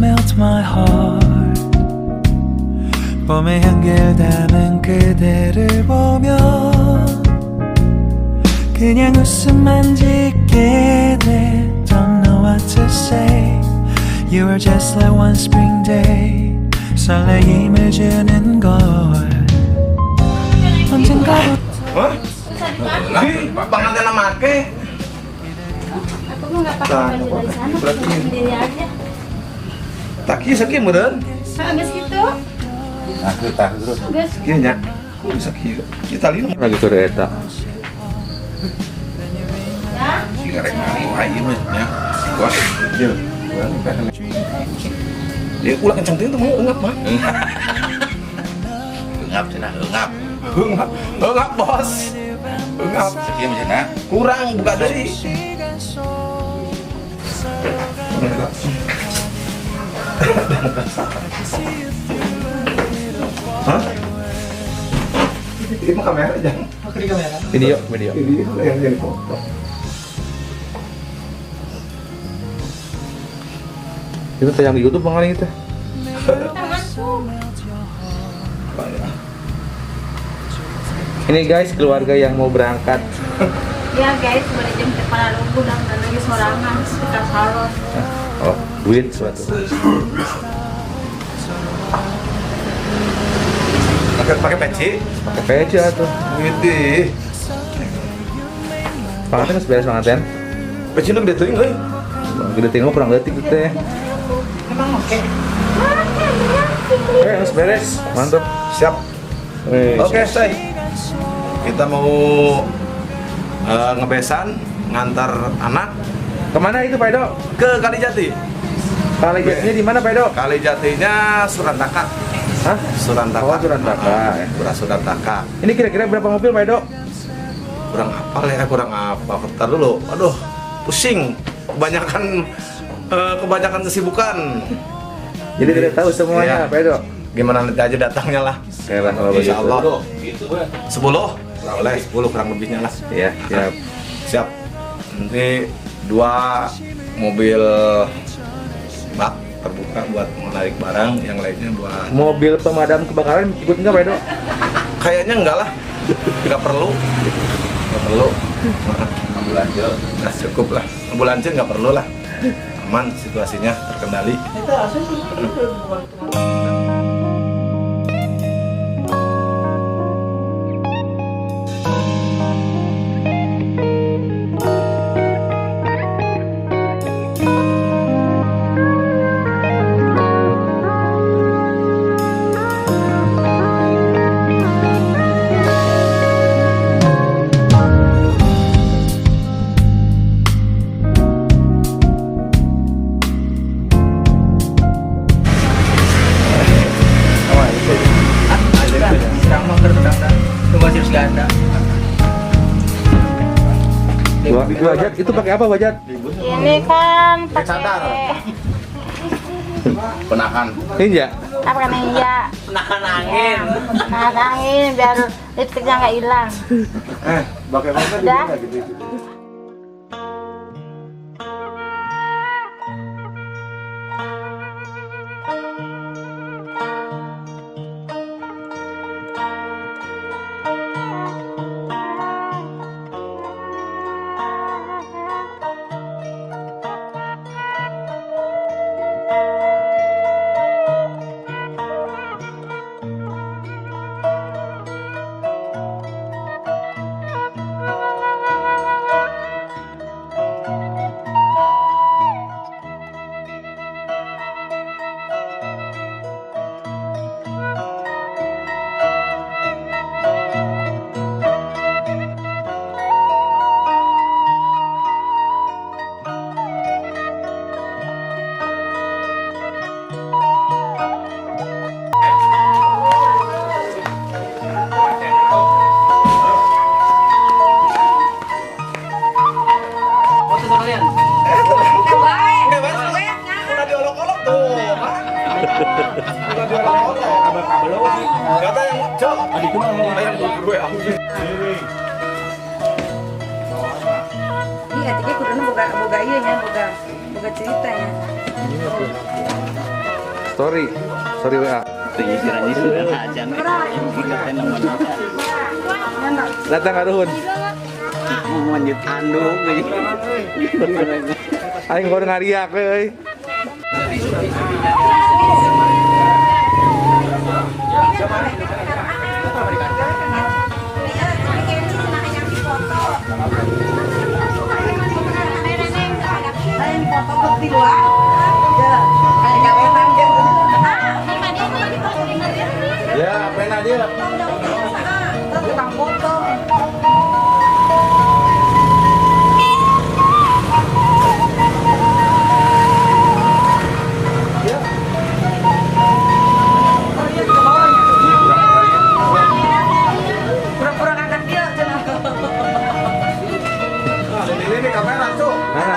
melt my heart. 봄의 향기를 담은 그대를 보며 그냥 웃음만 짓게 돼. Don't know what to say. You are just like one spring day. 설레임을 주는 걸. 언젠가부터 Hah? Ih, pengantin make. Aku mah nggak pakai baju dari sana, pakai sendiri aja. Tak kieu sakieu meureun. Ah, geus gitu. Tah terus. Geus. Kieu nya. Kok bisa kieu? Kita lihat Lagi sore eta. Ya. Si rek wae ieu mah nya. Bos. Ieu. Dia ulah kencang teuing tuh mau eungap mah. Eungap cenah, eungap. Eungap, eungap bos. Eungap. Sakieu mah cenah. Kurang buka deui. Hah? Ini mah kamera jangan. Video, video. Ini yang jadi foto. Itu tayang di YouTube pengaling itu. Ini guys, keluarga yang mau berangkat. Ya guys, boleh jam kepala lugu dan lagi sorangan sekitar salon. Oh, duit suatu. Pakai pakai peci. Pakai peci atuh. Widih. Panganten geus beres panganten. Peci nu gede teuing euy. Gede teuing mah kurang leutik tuh teh. Emang oke. Oke, geus beres. Mantap. Siap. Wih. Oke, say. Kita mau ngebesan ngantar anak Kemana itu Pak Edo? ke Kalijati. Kalijatinya di mana Pak Edo? Kalijatinya Surantaka. Hah? Surantaka. Oh, Surantaka. Kurang Surantaka. Ini kira-kira berapa mobil Pak Edo? Kurang apal ya, kurang apa. Bentar dulu. Aduh, pusing. Kebanyakan kebanyakan kesibukan. Jadi tidak tahu semuanya Iya. Pak Edo. Gimana nanti aja datangnya lah. Oke lah kalau begitu. Insya Allah. 10? Boleh, 10 kurang lebihnya lah. Iya, siap. Siap. Nanti 2 mobil bak terbuka buat menarik barang, yang lainnya buat Mobil pemadam kebakaran ikut nggak Pak Edo? Kayaknya enggak lah. Enggak perlu. Enggak perlu. Ambulans. Nah, cukup lah. Ambulansnya nggak perlu lah. Aman situasinya, terkendali. Itu langsung sih itu Wajat itu pakai apa Wajat? Ini kan pakai Penahan. Ninja. apa kan ninja? Penahan angin. Penahan angin biar lipstiknya nggak hilang. Bagaimana Udah. gitu. Foto sekalian. Enggak, Mas. Udah diolok-olok tuh. Udah diolok-olok. Kata yang cok. Yang gue aku. Iya, tiga kuduna boga boga iya nya, boga boga cerita ya. Story, story WA. Datang karuhun. Lanjut anduk. Aing kudu ngariak we euy. Ya, pena dia. Pura-pura ngangkat dia cenah. Ini ini kamera tuh. Mana?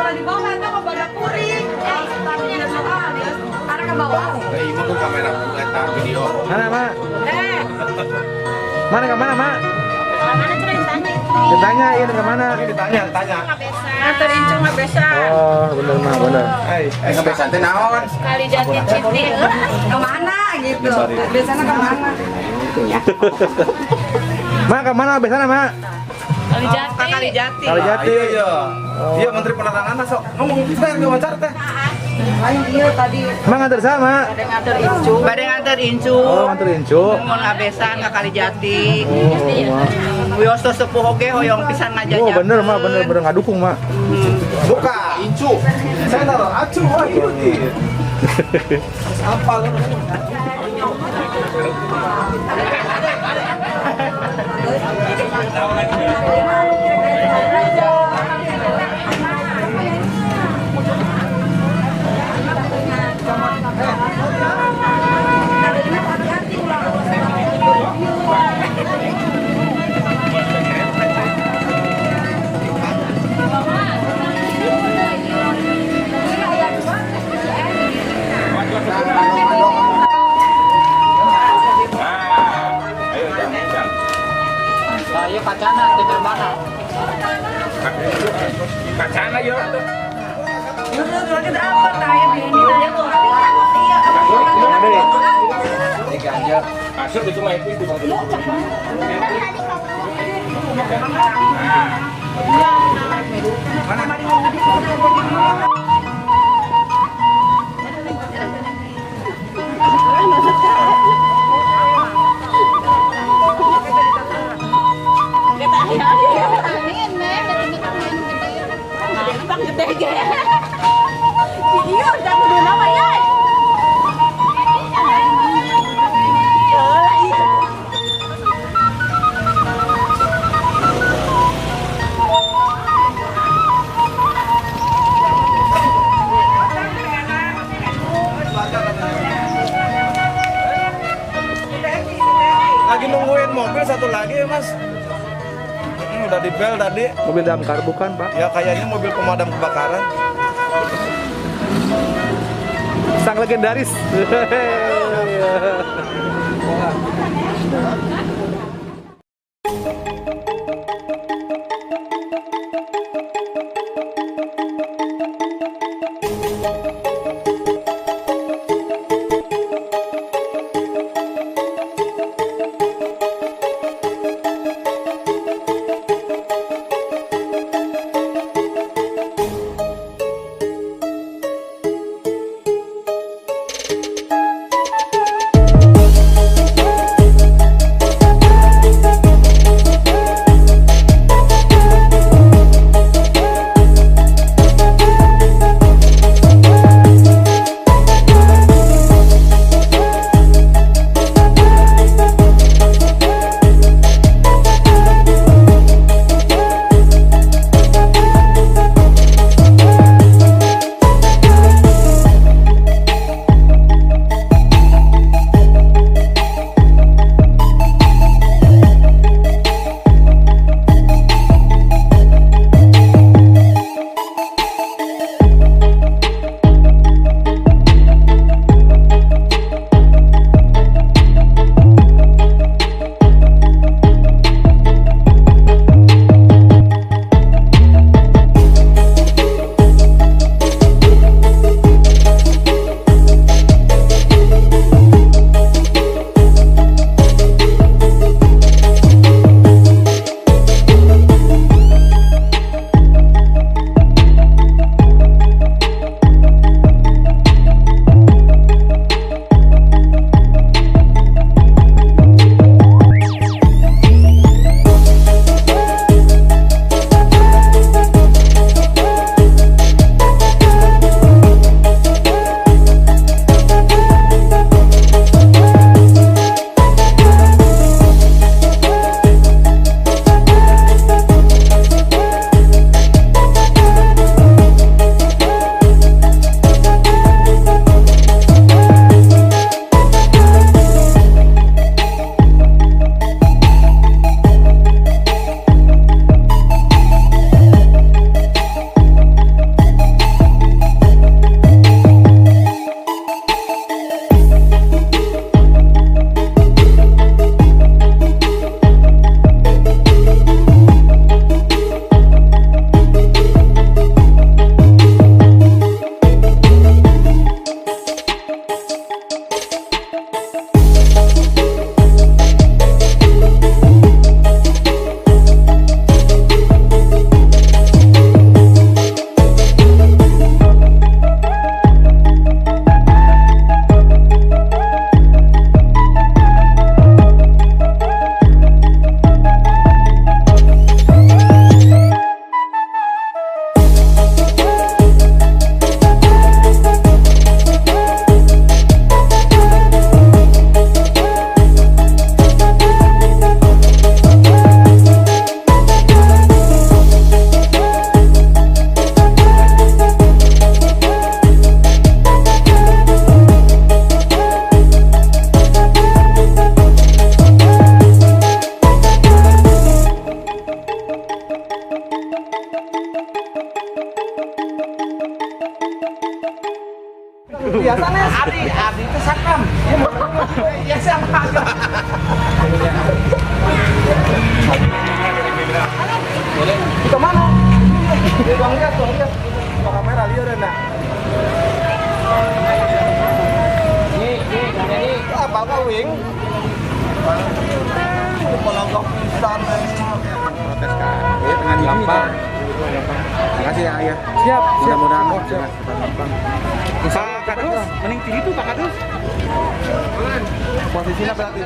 Di bawah itu ke kuring. Arah ke bawah. Eh, ieu mah kamera eta video. Mana, Mak? Eh, Mana ke mana, Mak? Mana coba ditanya itu. Ditanya, iya ke mana? Ini ditanya, tanya. nganter incu mah biasa. Oh, bener Mak, bener. Hai, Eh, ngabesan teh naon? Kali jati citi. Kemana gitu? Biasanya kemana? Mak ke mana besana, Mak? Kali jati. Ke Kalijati. Kali Jati. Iya, iya. Iya, Menteri Penerangan sok ngomong teh wawancara teh. Lain iya tadi Mak nganter sama. nganter incu. Bade nganter incu. Oh, nganter incu. Mun ngabesan ka Kalijati. Oh, Mak. Wios tos sepuh oge hoyong pisan ngajajakeun. Oh, bener, Mak, bener bener ngadukung, Mak. Buka, incu. Saya taruh acu, wah itu nih. Apa lu? Ayo, jam, jam. Saya kacana di mana? Kacana yo. Masuk itu mah itu. Amin, Meh. Bang gede ge. Iya, udah kudu nama ya. Lagi nungguin mobil satu lagi ya, Mas. Udah di bel tadi. Mobil damkar bukan, Pak? Ya kayaknya mobil pemadam kebakaran. Sang legendaris. Adi, Adi itu satpam. Ya sama. Kita mana? Tuang lihat, tuang lihat. Kamera lihat enggak? Ini apa kau wing? Pelonggok pisan. Protes kan. Iya, tengah gampang. Makasih ya, Ayah. Siap, siap. Mudah-mudahan siap. Pak Kadus, mending tinggi tuh Pak Kadus. Posisinya berarti.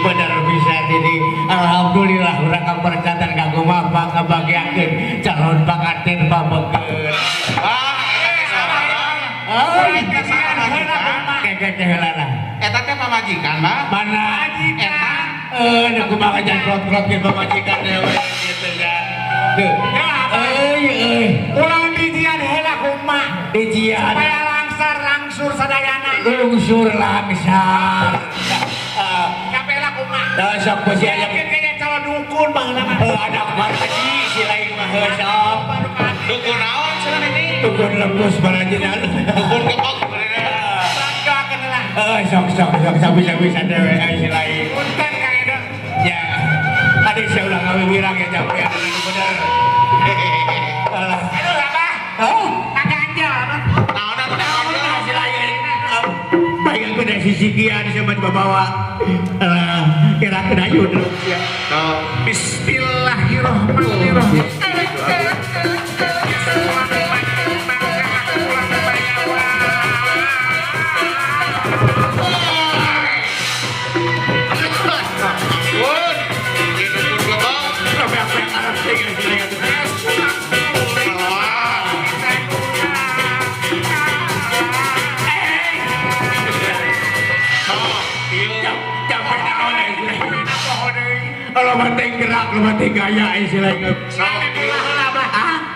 Bener bisa jadi alhamdulillah urang kaberkatan kanggo mama ngabagiakeun calon panganten pabekeun. Eta teh pamajikan, Pak. Mana? Eta nu kumaha jangan pamajikan dewe kitu ya. Tuh. Euy euy. Ulang dijian heula kumaha? Dijian. Supaya langsar langsur sadayana. Lungsur langsar. Kapela kumaha? Da sok besi aya kayaknya calon dukun baheula mah. Heuh anak marhaji si lain mah heuh sok. Dukun naon cenah ini? Dukun lembus barajinan. Dukun kepok. Banggakeun lah. Heuh sok sok sok sabi-sabi sadewe si lain. Punten Kang Edo. Ya. Adik saya ulah ngawiwirang ya capek bener. Alah. Aduh abah. Hah? Kaganjel abah. Naon atuh naon si lain. Baik aku dari sisi kian sama bawa. Alah, kira-kira yudruk ya. Bismillahirrahmanirrahim. Kalau penting gerak, lo penting gaya istilahnya.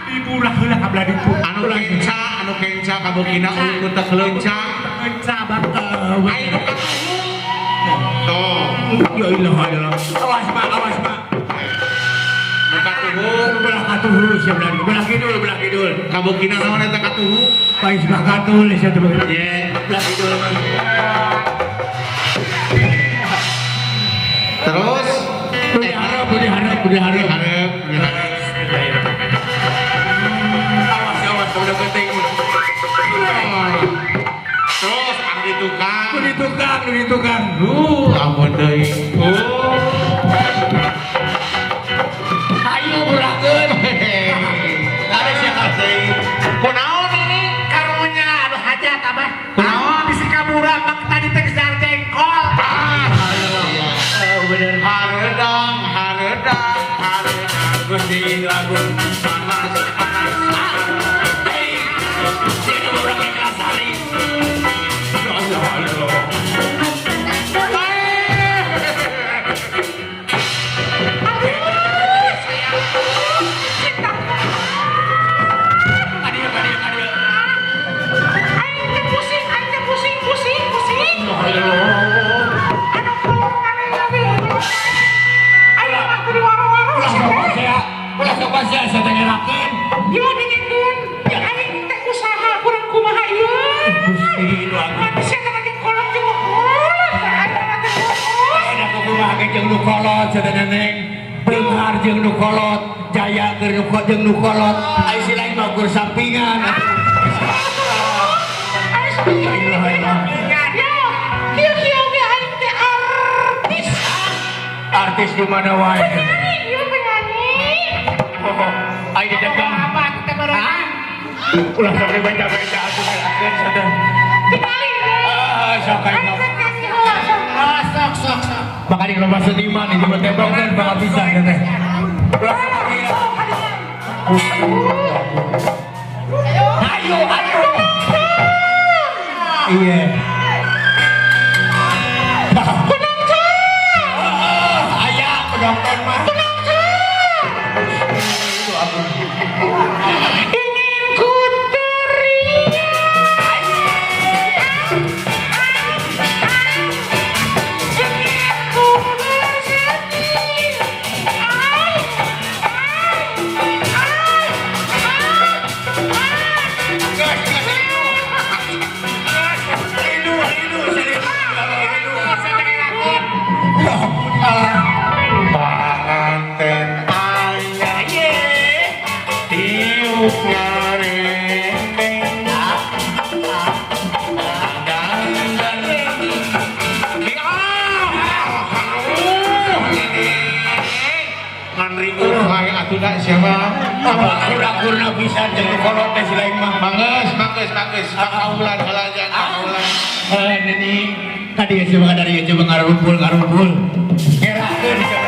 Dibulah heula ka belah ditu. Anu kenca kabukina ulun teh leunca. Kenca banget. Ayo nu katuhu. Tuh. Ya ilah ilah. Awas Pak, awas Pak. Nu katuhu, Belah katuhu sia belah ditu. Belah kidul, belah kidul. Kabukina naon eta katuhu? Pais bah katul sia teh belah. Ye. Belah kidul. Terus Budi harap, budi harap, budi harap. Harap, budi harap. Awas, awas, udah penting. Terus abdi tukang. Budi tukang, budi tukang. Ampun deui. Ayo burakeun. Ada siapa deui? Kunaon ini? Karunya aduh hajat abah. Kunaon? Bisi kabura bak tadi teh geus jengkol. Ah, Oh, bener. hareudang, hareudang, hareudang. Gusti lagu. Panas, panas. Hei, sini urang Ekasari. Ya Allah, Allah. Kadieu, kadieu, kadieu. Aing teh pusing, aing teh pusing, pusing, pusing. Ya Allah. Aduh, kolor maneh lagi. Aing mah teu diwaro-waro Ulah sia sok teh. pasea, ulah sok pasea sia teh ngerakeun. Ieu dengekeun, aing teh usaha kurang kumaha ieu. Gusti nu agung. Manusia teh makin kolot jeung kolot, aing mah teh kolot. Enak kumaha ge jeung nu kolot sia teh neneng. Beunghar jeung nu kolot, jaya keur nu jeung nu kolot. Ai si lain mah ukur sampingan. Aing Ya ilah ilah. Ya, kieu-kieu ge aing teh artis. Artis di mana wae? Penyanyi, ieu penyanyi. Oh, ai didagang. Apa atuh teh barengan? Ulah sok dibeja-beja atuh ngerakeun sia teh. Tingali deh. Ah, sok Aing aing. teh nyanyi heula sok. Oh, sok sok sok. Bakal di loba seniman di jemur tembok kan bakal bisa sia teh. Ulah sok gila. Ayo, ayo. Iya. Penonton. Aya penonton mah. Penonton. Ingin ku teriak. Ingin ku bersedih. Ay, ay, ay, ay, ay. Gas, gas. Rindu, rindu, rindu. Panganten ayah tiup ngarendeng. Ngan riuh wae atuh da siapa? Kurang-kurang pisan jeung nu kolot teh si lain mah. Manggeus, manggeus, manggeus. Kakaulan heula jan, kakaulan. Eh, nini tadi ya coba dari ya coba ngarumpul ngarumpul. Ngerakeun sia.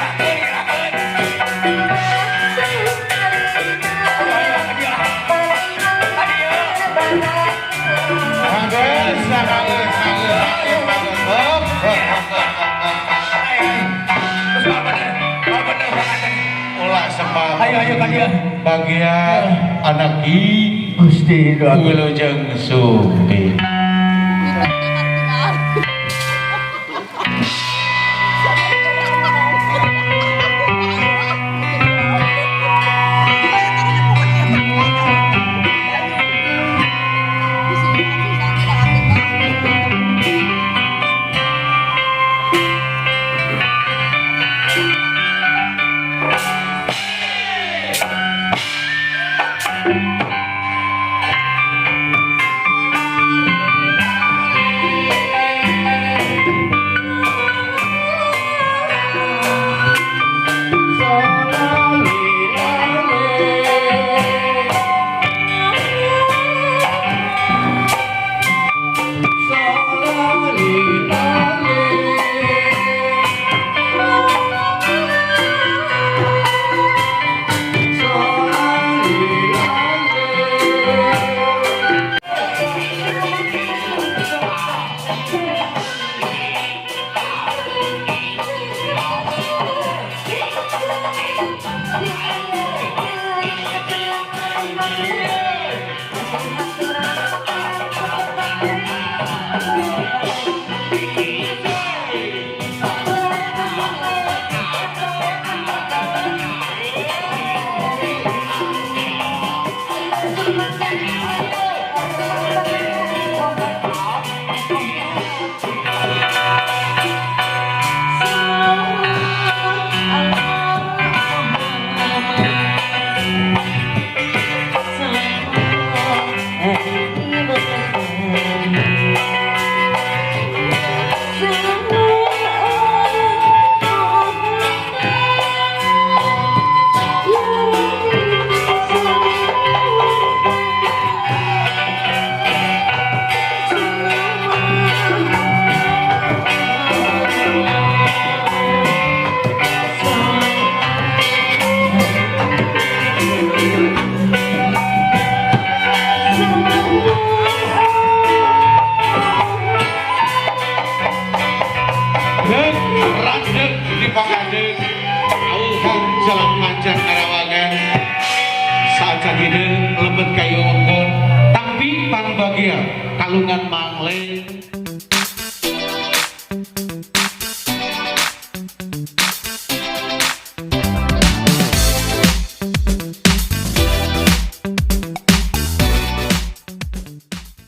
Gerakeun, gerakeun. Ayo, ayo, ka dieu lah. Ka dieu. Bagus, bagus, bagus, bagus. Hop, hop, hop, hop, hop. Ayo, ayo. Terus mal bener, mal bener banget. Ulah sembah. Ayo, ayo ka dieu. Bagian anak I Gusti doa. Wilujeng Sumping. Dek, randek di pangadek, auhan jalan panjang Karawangan, saja hideung lebet kayu wengkon, tapi pangbagia kalungan mangleng.